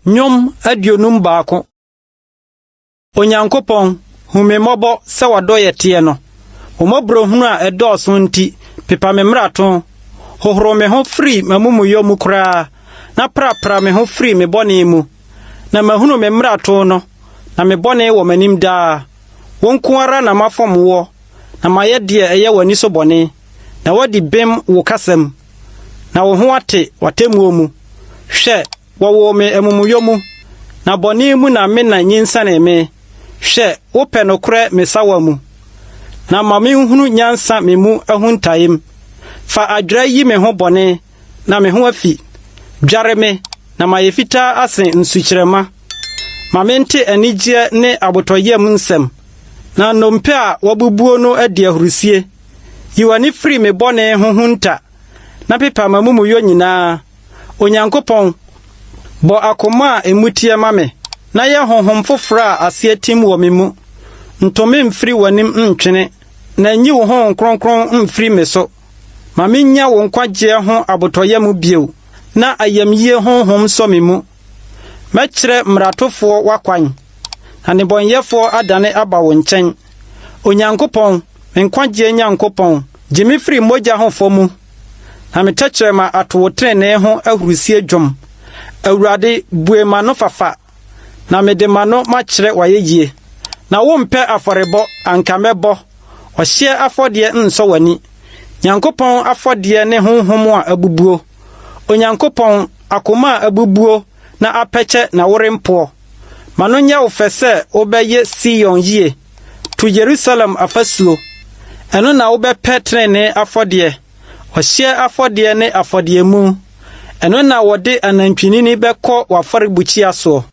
Nnwom 51. Onyankopɔn, hu me mmɔbɔ sɛ w'adɔeɛ teɛ no. Wo mmɔborɔhunu a ɛdɔɔso nti, pepa me mmarato. Hohoro me ho firi m'amumuyɔ mu koraa, na prapra me ho firi me bɔne mu. Na mahunu me mmarato no, na me bɔne wɔ m'anim daa. Wo nko ara na mafom woɔ, na mayɛ deɛ ɛyɛ w'ani so bɔne, na woadi bem wo kasa mu, na wo ho ate w'atemmuo mu. Hwɛ, wɔwoo me amumuyɔ mu, na bɔne mu na me na nyinsɛnee me. Hwɛ, wopɛ nokorɛ me sawa mu, na ma menhunu nyansa me mu ahuntaeɛm. Fa adwerɛ yi me ho bɔne, na me ho afi. Dware me, na mayɛ fitaa asen nsukyerɛmma. Ma mente anigyeɛ ne abotɔyam nsɛm, na nnompe a wɔabubuo no adi ahurusie. Yi w'ani firi me bɔne ho hunta, na pepa m'amumuyɔ nyinaa. Onyankopɔn, bɔ akoma a emu teɛ ma me, na yɛ honhom foforo a ase atim wɔ me mu. Nto me mfiri w'anim ntwene, na nyi wo Honhom Kronkron mfiri me so. Ma minnya wo nkwagyeɛ ho abotɔyam bio, na ayamyie honhom nsɔ me mu. Mɛkyerɛ mmaratofoɔ w'akwan, na nnebɔneyɛfoɔ adane aba wo nkyɛn. Onyankopɔn, me nkwagyeɛ Nyankopɔn, gye me firi mogya ho fɔ mu, na me tɛkyerɛma ato wo trenee ho ahurusie dwom. Awurade, bue m'ano fafa, na mede m'ano makyerɛ w'ayɛyie. Na wompɛ afɔrebɔ, anka mɛbɔ. Ɔhyeɛ afɔdeɛ nsɔ w'ani. Nyankopɔn afɔdeɛ ne honhom a abubuo. Onyankopɔn, akoma a abubuo na apɛkyɛ na worempoɔ. Ma no nyɛ wo fɛ sɛ wobɛyɛ Sion yie. To Yerusalem afasuo. Ɛno na wobɛpɛ trenee afɔdeɛ, ɔhyeɛ afɔdeɛ ne afɔdeɛmu. Ɛno na wɔde anantwinini bɛkɔ w'afɔrebukyia soɔ.